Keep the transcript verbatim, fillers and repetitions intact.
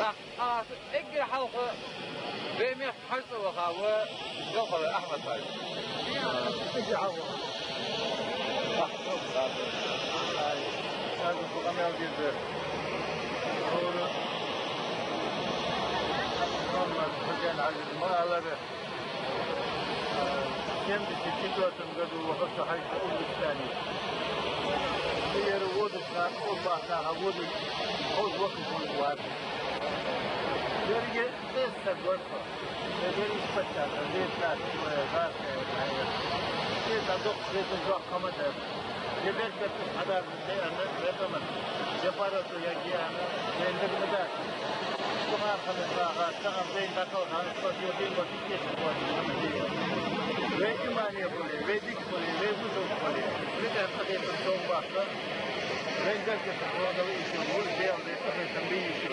Эггара хьалха вай мехка хьажцӀа ваха ва Галхалой Ахьмад-Хьажа. Эггара хьалха. Ай, хьажа къамаьл дийр дар. Хьажа, Мухьаммад-Хьусен-Хьажа ма аллара. Семьдесят четвёртом году вахар со хьажцӀа Узбекистане. Цу яра водаш нах, Узбекистане водаш, хоза вахаш вар. Беррига тӀехьа саг вар со. Беррига ишпаччахь, везаш, вай гӀазкхий, вай. Иза дукха везаш, дукха хӀама дар. Е беркат хьадар. Вай аьнна, вай къаман, я парату, я гиана, вай нигмада. Сумар хана сага, сага вай дакъал хана, сога дин ва тикеш ва. Вай имане хуле, вай дик хуле, вай вузу хуле. Вай дин тахе сумбаха. Вай дакъал хана ва ишу, вуз бел, вай тахе самби ишу.